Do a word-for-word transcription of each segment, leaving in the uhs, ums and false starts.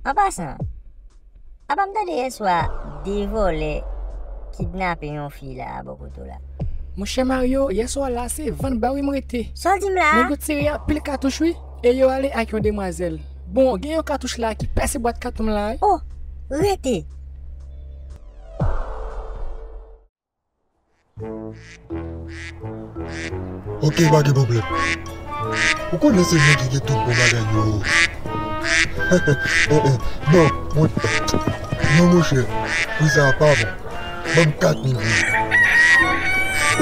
An pasan, apa m tande yèswa de vòlè kidnape yon fi la bò kote w la? Monchè Mario, yèswa la se vann ba wi m rete. Sa w di m la a? Nèg yo tire anpil katouch wi, e yo ale ak yon demwazèl. Bon, gen yon katouch la ki pèse bwat katon m la wi. Oh, rete! Ok, pa gen pwoblèm. Ou konnen se mwen ki gen tout bon bagay yo. Non, mwen, non, monchè, pri sa a pa bon. Ban m kat mil goud.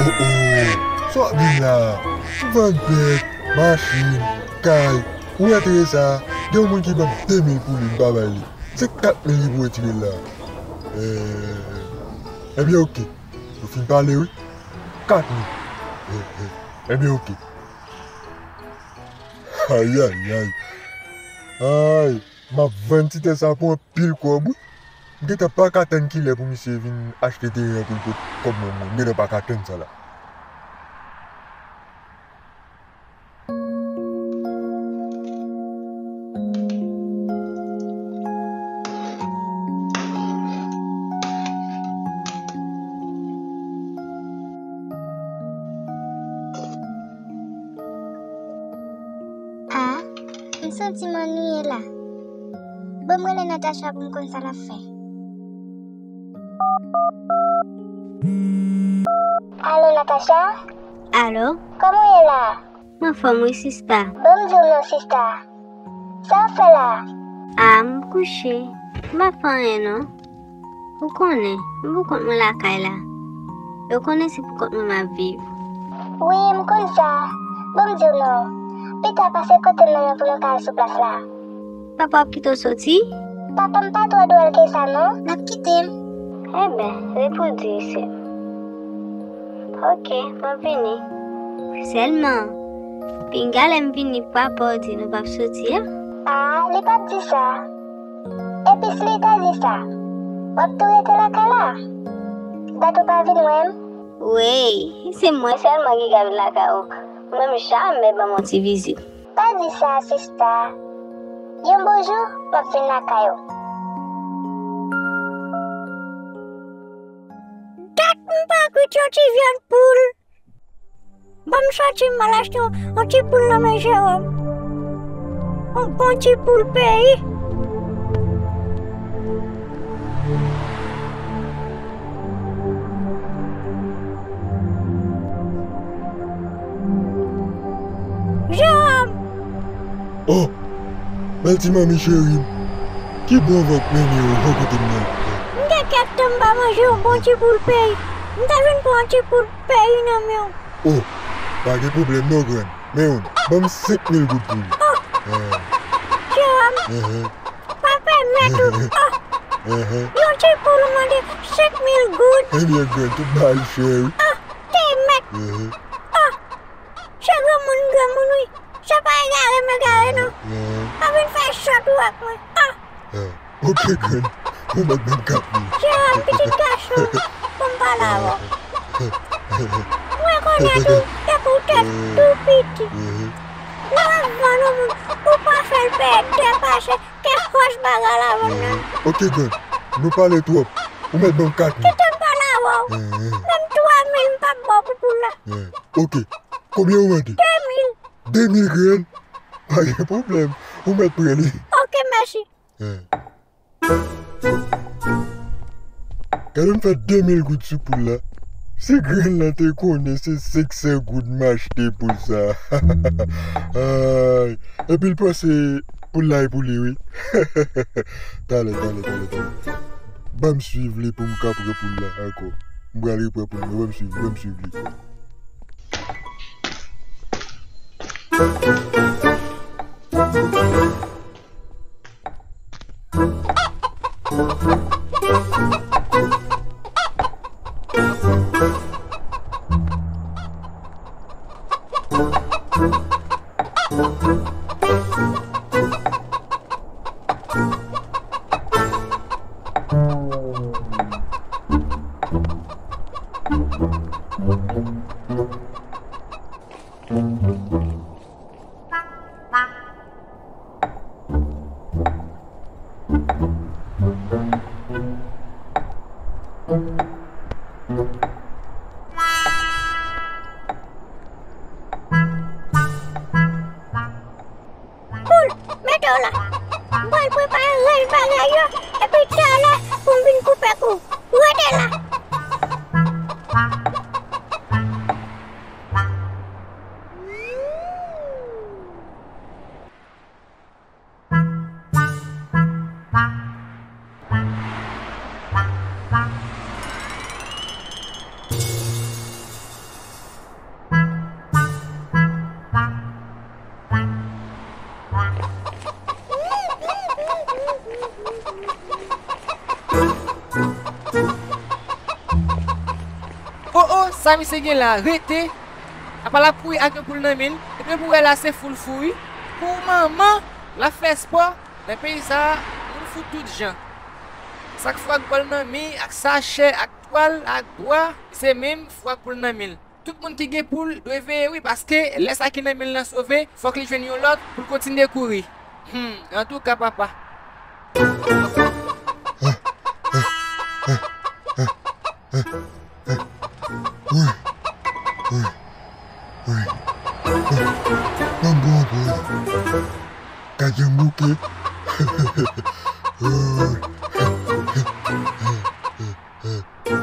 Oh, oh, sa w ap di m la? M vann bèt, machin, kay. Ou wè Teresa, gen yon moun ki ban m de mil pou li, m pa bay li. Se kat mil li pou retire l la. Eh, ebyen, ok. Nou fin pale, wi. Kat mil. Eh, eh. Ebyen, ok. Ayayay. Ay, m ap vann ti tè sa pou anpil kòb, wi. M gentan pa ka tann kilè pou misye vin achte teren an pou l pot kòb ban mwen. M gentan pa ka tann sa la. Ah, m santi m annuiye la. Ban m rele Natacha pou m konn sa l ap fè. Alo, Natacha? Alo? Kòman w ye la? M anfòm wi, sista. Ban m di w non, sista. Sa w ap fè la a? A, m kouche. M pa fè anyen non. Ou konnen, m poukont mwen lakay la. Yo konnen se poukont mwen m ap viv. Wi, m konn sa. Ban m di w non. Pita pase kote m nan pou nou ka al sou plas la. Papa w ap kite w soti? Papa m pa twò dwòl ke sa non. L ap kite m. Enben, repoze w isit. Ok, m ap vini. Sèlman, pinga lè m vini papa w di nou p ap soti a. A, li p ap di sa. Epi si li ta di sa, w ap tou rete lakay la? Dat ou pa vin wè m? Wey, se mwen sèlman ki ka vin lakay ou. Ou menm jamè ban m yon ti vizit. Pa di sa, sista. Yon bon jou, m ap vin lakay ou. Dat m pa kwit yon ti vyann poul. Ban m soti m al achte yon, yon ti poul nan men Jewòm. Yon bon ti poul peyi. Jewòm! Oh! Bèl ti manmi cheri m. Ki bon van k mennen w bò kote m nan? M te kèk tan m pa manje yon bon ti poul peyi. M ta vin pran yon ti poul peyi nan men w. Oh, pa gen pwoblèm non, grann. Men youn, ban m senk mil goud pou li. Oh! Eh. Jewòm, enhen, pa pèmèt ou. Oh! Enhen. Yon ti poul ou mande senk mil goud. Ebyen, grann, tout bagay chè, wi. Oh, te mèt. Enhen. Oh! Se granmoun, granmoun, wi. Se pa egare m egare, non. Enhen. Pa vin fè sòt ou ak mwen. Ah! Ah, ok, grann. Ou mèt ban m kat mil. Jewòm, pitit gason, pou m pale avè w. Mwen konnen tou, depi w te tou piti. Enhen. Lè w ap vann yon moun, ou pa fè l peye de pase kèk kòs bagay la vann nan. Enhen. Ok, grann. Nou pale twòp. Ou mèt ban m kat mil. Kite m pale avè w. Enhen. Menm twa mil m p ap ba w pou poul la. Enhen. Ok. Konbyen ou mande? De mil. De mil grenn? Pa gen pwoblèm. Ou mèt pran li. Ok, mèsi. Enhen. Gade m fè de mil goud sou poul la. Si grenn lan te konnen se senk san goud m achte poul sa. Ay. Epi l panse poul la e pou li, wi. Talè, talè, talè, talè. Ban m swiv li pou m ka pran poul la ankò. M pral repran poul mwen. Ban m swiv li, ban m swiv li. Poul, mete w la. M pral prepare rès bagay yo, epi talè pou m vin koupe kou. Rete la. O, o, sa misye gen la, rete. Apa l ap kouri ak yon poul nan men l. Epi pou wè la se foul fou wi. Pou manman, l ap fè spò. Nan peyi sa a, moun fou tout jan. Sa k fou ak bòl nan men, ak sachè, ak twal, ak bwa, se menm fou ak poul nan men l. Tout moun ki gen poul dwe veye wi, paske lè sa ki nan men l lan sove, fòk li jwenn yon lòt pou l kontinye kouri. Hmm, antouka, papa. Wi, wi, wi. Ban m pran anpil. Ka djanm bouke.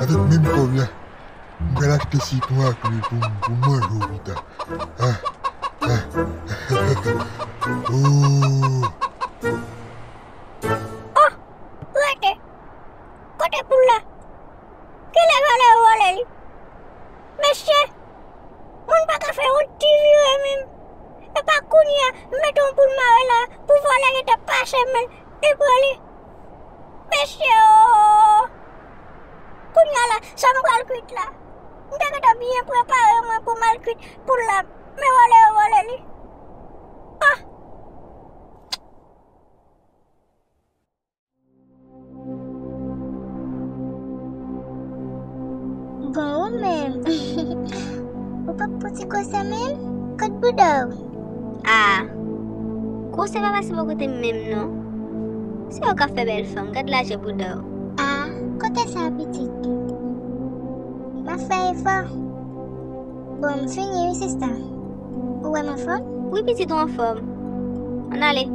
Avèk menm kòb la, m pral achte sitwon ak lwil pou m, pou m manje w pita. Ah, ah. Oh. Oh, rete. Kote poul la? Kilè vòlè yo vòlè li? Mesye, moun pa ka fè yon ti vire menm. Epa kounye a, m mete yon poul mare la pou vòlè gentan pase men l, li pran li. Mesye o! Kounye a la, sa m pral kwit la? M te gentan byen prepare mwen pou m al kwit poul la, men vòlè yo vòlè li. Ah! Bon, ou menm. Ou p ap pran ti gwosè menm? Kot bouda w? Ah, gwosè pa pase bò kote m menm non. Se ou k ap fè bèl fanm, gad lajè bouda w. Ah, kote sa pitit? M ap fè efò. Bon, m fini wi sista. Ou wè m anfòm? Wi pitit, ou anfòm. Ann ale.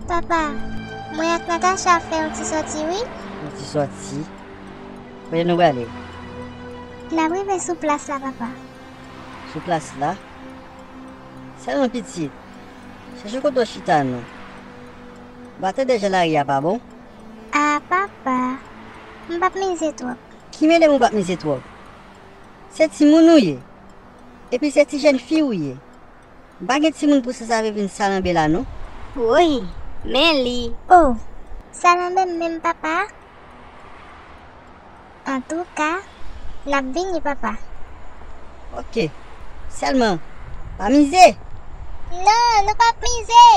Papa, mwen ak Natacha fè yon ti sòti wi. Yon ti sòti? Kote nou prale? N ap rive sou plas la, papa. Sou plas la? Sèlman pitit, chèche kote w chita non. Ba tande jan lari a pa bon. A papa, m p ap mize twòp. Ki mele m ou p ap mize twòp? Se timoun ou ye. Epi se ti jèn fi ou ye. M pa gen timoun pou sanzave vin salanbe la non. Woy, men li. O, salanbe m menm papa? Antouka, n ap vini papa. Oke, sèlman, pa mize. Non, nou p ap mize.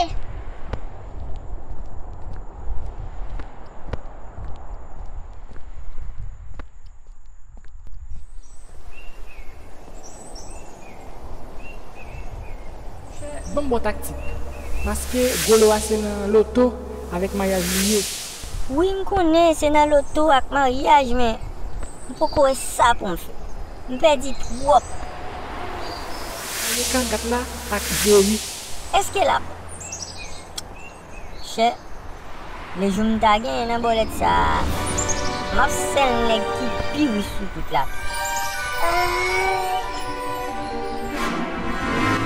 Ban m bon taktik. Paske gwo lo a se nan loto avèk maryaj li ye. Wi, m konnen se nan loto ak maryaj, men m poko wè sa pou m fè. M pèdi twòp. Mande Kangat la ak Jerry. Èske l ap Chè, lejou m ta genyen nan bòlèt sa a, m ap sèl nèg ki pi rich sou tout latè.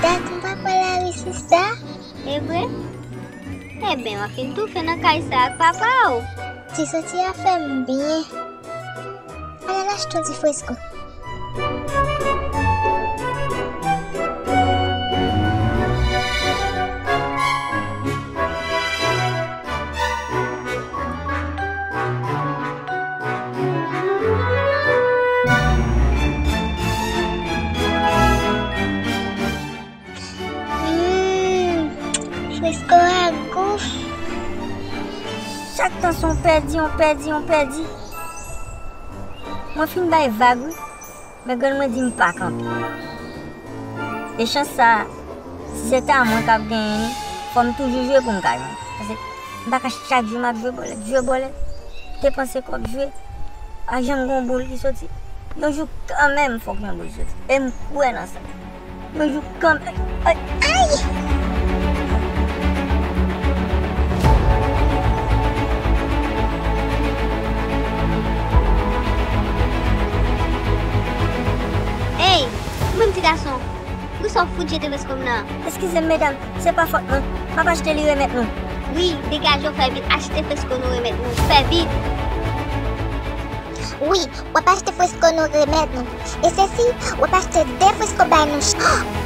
Dat m pa pran lari sista. E vre? Enben, w ap fin toufe nan kay sa ak papa w. Ti sòti a fè m byen. Ann al achte yon ti fresko. Fresko a gou. Chak tan se yon pèdi, yon pèdi, yon pèdi. Mwen fin bay vag, wi. Men grann mwen di m pa kanpe. E chans sa, si se ta mwen k ap genyen li, fò m toujou jwe pou m ka jwenn. Paske m pa ka chak jou m ap jwe bòlèt, jwe bòlèt. Depanse kòb jwe, pa janm gen yon boul ki soti. Yon jou kanmenm, fòk yon boul soti. E m kwè nan sa. Yon jou kanmenm. Ay! Ay! Ey, ou menm ti gason, pou sa w fout jete fresko m nan? Eskize m, medam, se pa fòt mwen. M ap achte li remèt nou. Wi, degaje w, fè vit, achte fresko nou remèt nou. Fè vit! Wi, w ap achte fresko nou remèt nou. E sesi, w ap achte de fresko bay nou.